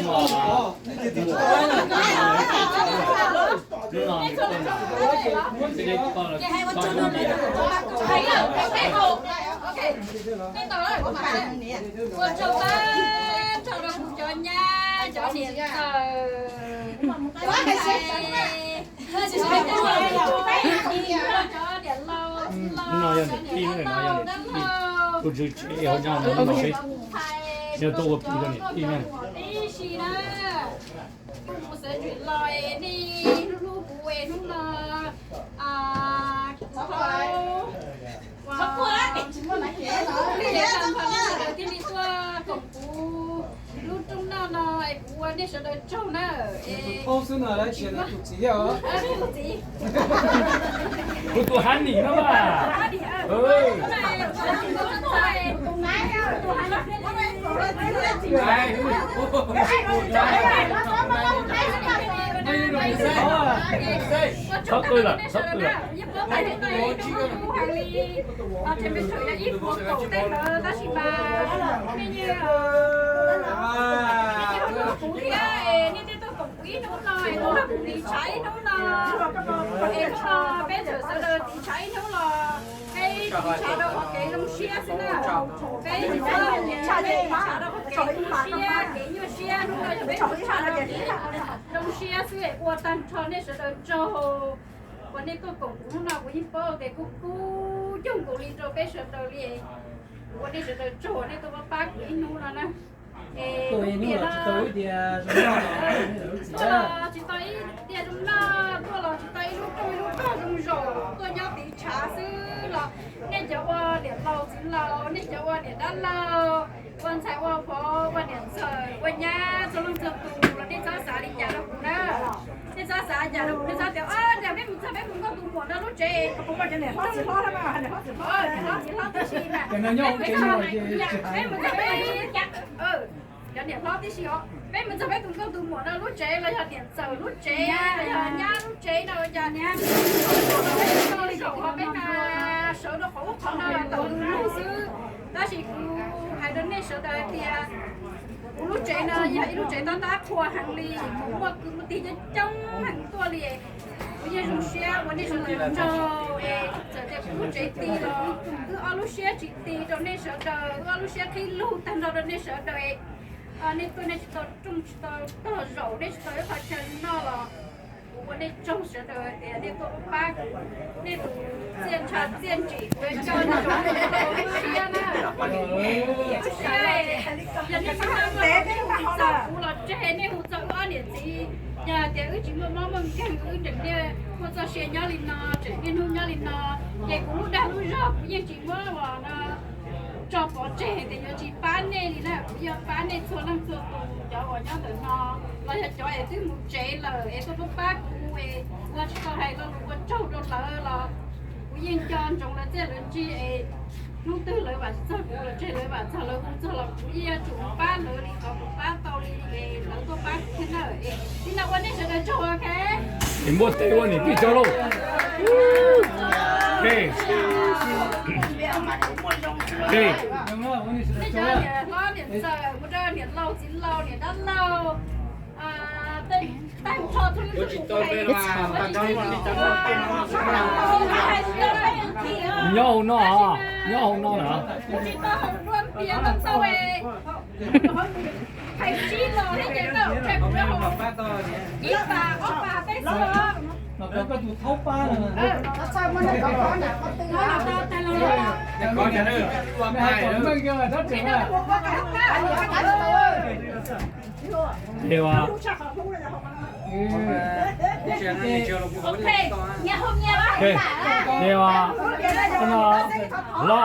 Ua tsaug tag nrho rau kuv cov nyab cov niam ntxawm, cov niam laus, cov niam dab laug, dab laug, yog tuaj ua plig rau niam tij na. Tib si na, kuv xav tsis los nej hlub hlub kuv es hnub no kuv thiaj li tuaj koom kuv lub rooj noj no es kuv ua nej sawv daws tsaug na. Tus thaub xwb no lawv tsis yog tus txiv thiab os. Kuv tus honey no mas. Txhob qw lawm, txhob qw lawm. Kuv thiab nej tuaj koom kuv ib hnub no es kuv nrog kuv tiv tshav ib hnub no es hnub no peb txawm sawv daws tiv tshav ib hnub los peb tiv tshav rau qhov kev zoo siab xwb na. Peb tiv tshav rau qhov kev zoo siab, kev nyuaj siab, hnub no yog peb tiv tshav rau kev zoo siab xwb es ua tag nrho nej sawv daws tsaug. Uas nej tuaj koom kuv hnub no kuv yeej paub tias kuj kub coog nkaus li rau peb sawv daws li. Kuv ua nej sawv daws tsaug uas nej tuaj pab pab kuv ib hnub no na. Es tuaj los tsis tau ib diav zoo noj, tuaj los tsis tau ib lub rooj ib lub rog zoo zaum, tuaj nyob tiv tshav xwb los nej cov ua niam laus txiv laus, nej cov ua niam dab laug, ua ntxhais ua vauv, ua niam ntxawm ua nyab, txhua leej txhua tus los nej txhob xav li cas rau kuv na. Nej txhob xav cas rau kuv, nej txhob tias, o, cas peb mus txog peb tus nkauj tus muam no lub tsev, niam hlob txiv hlob tib si na, peb mus txog peb, cov niam hlob tib si os, peb mus txog peb tus nkauj tus muam no lub tsev los yog niam ntxawm lub tsev los yog nyab lub tsev no ua cas niam, peb mus txog peb mas sawv rau qhov ub qhov no tawm lug lug xwb. Tab sis kuv hais rau nej sawv daws hais tias kuv lub tsev no yog ib lub tsev tab tab qhua heev li, kuv muaj kwv muaj tij coob coob heev tuaj li. Kuv yeej zoo siab ua nej sawv daws tsaug es txawm tias kuv lub tsev ti los wb ob lub siab tsis ti rau nej sawv daws, wb ob lub siab qhib lug tag nrho rau nej sawv daws. Nej tuaj nej tsis tau rooj tsis tau tog zaum, nej tsis tau ib qho chaw noj los kuv ua nej tsaug sawv daws tias nej tuaj pab kuv, nej tus txiaj ntsha txiaj ntsim kuv coj nej siab na. Yog nej tsis tau ua txog kuv los tseg, nej hu txog wb ob niam txiv, yog hais tias wb tsis muaj mob muaj nkeeg, wb tseem niaj muaj txoj sia nyob li no, tseem niaj hnub nyob li no, ces kuv lub dag lub zog kuv yeej tsis muab los no tso pov tseg tias yuav tsis pab nej li na. Kuv yeej pab nej txhua leej txhua tus, cov uas nyob ntawm no los yog cov es twb mus tsev lawm es tuaj pab pab kuv es ua tsis tau hais lo lus ua tsaug rau lawv los kuv yeej nco ntsoov lawv txiaj lawv ntsig es hnub twg lawv vam txog kuv los tseg lawv vam txog lawv hu txog los kuv yeej yuav tsum pab lawv li qhov kuv pab tau li es lawv tuaj pab kuv thiab na. Es li no ua nej sawv daws tsaug, ok. Es muab teb ua niam tij tsaug lauj. Nej cov niam hlob niam ntxawm, mus rau niam laus txiv laus niam dab laug, tag nrho txhua leej txhua tus, nyob hauv no, nyob hauv no na. Kuv tsis tau hais dua tias tau tau, hais sib los thiab ces tau tseg kuv ib pas ob pas peb xwb os. Es ua, es ua, no, hlob,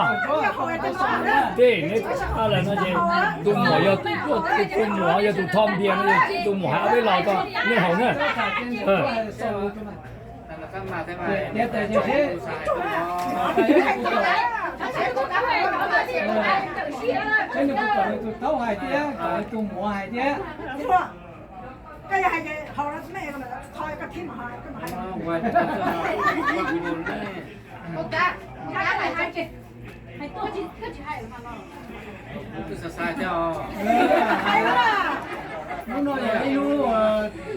tej neb lawm no ces tus muam yog tus, tus muam yog tus thom npias no, tus muam hais ob peb los rau nej haus na. Tus thaub hais thiab, tus muam hais thiab. Lub no yog ib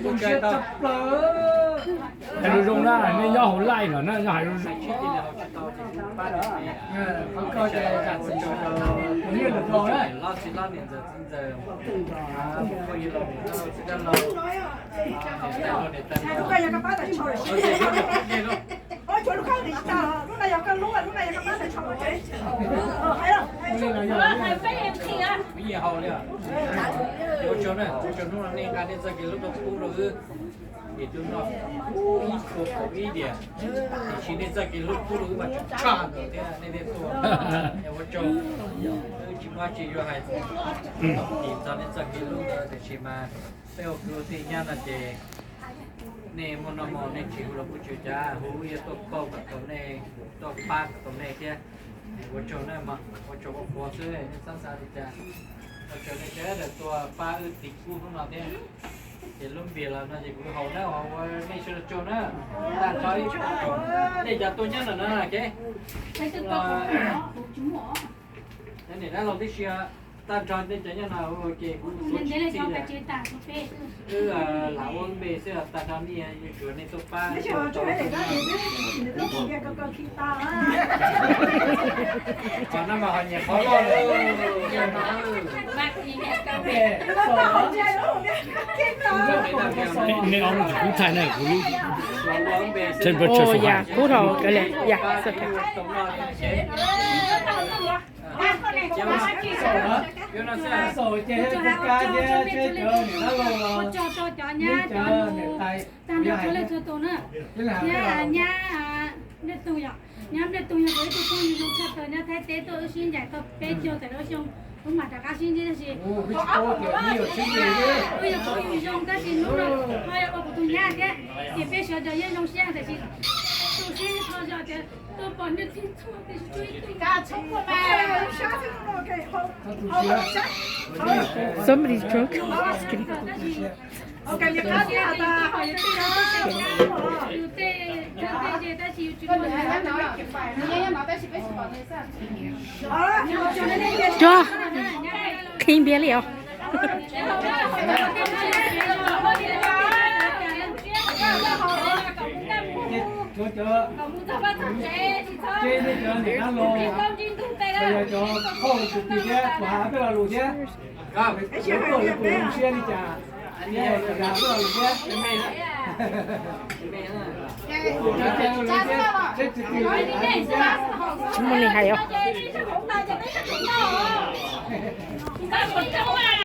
lub zoo siab tshaj plaws. Hais zoo zoo na, nej nyob hauv live los na, nyob hais zoo zoo. Ua tsaug na, ua tsaug hnub no nej nqa nej txoj kev hlub tuaj pub rau wb. Ces tus no ib txhua kaum ib diam, tiam sis nej txoj kev hlub pub rau wb mas tshaj ntawd thiab nej thiaj tuaj. Es ua tsaug, wb tsis muaj tsis yuav hais txog nej txoj kev hlub ntawd, tiam sis mas peb ua kwv ua tij nyob no ces nej muaj noj muaj haus nej tsis hu los kuj tsis ua cas, hu wb yuav tuaj pauj kom tau nej, tuaj pab kom tau nej thiab. Ua tsaug na, ua tsaug ua qhuav xwb, nej txhob xav li cas. Ua tsaug nej sawv daws tuaj pab wb tiv kub hnub no thiab. Ces lub npias los no ces kuv haus na, ua nej sawv daws tsaug na. Tag nrho nej cov tuaj nyob ntawm no na, niam dab laug tib si, tag nrho nej cov nyob no ua ke kuv tuav tsis txij li. Wb lam ua npe xwb, tag nrho nej yuav tsum nej tuaj pab. Qhov no mas ho nyiam qhov loj. Ua yam kub dhau cov li yam. Tag nrho cov leej txhua tus na, nyab, nyab Npliaj Toog yog, nyab Npliaj Toog yog kuv ib tug phooj ywg zoo tshaj plaws nyob Thaib teb tuaj, wb sib ncaim tau peb caug tawm lub xyoo, wb mam rov qab sib ntsib tab sis wb yog phooj ywg zoo tab sis hnub no ho yog ua kuv tus nyab thiab, ces peb sawv daws yeej zoo siab tab sis tu siab ib qho zog tias tuaj pom nej txhua tus. Somebody drunk. Cov qhib npias li os. Cov, cov, cov niam dab laug, yog cov phauj kwv tij thiab, kuv hais peb lo lus thiab. Lawv tuaj lawv puas zoo siab li cas, thiab lawv dag peb lo lus thiab. Tsis muaj li hais os.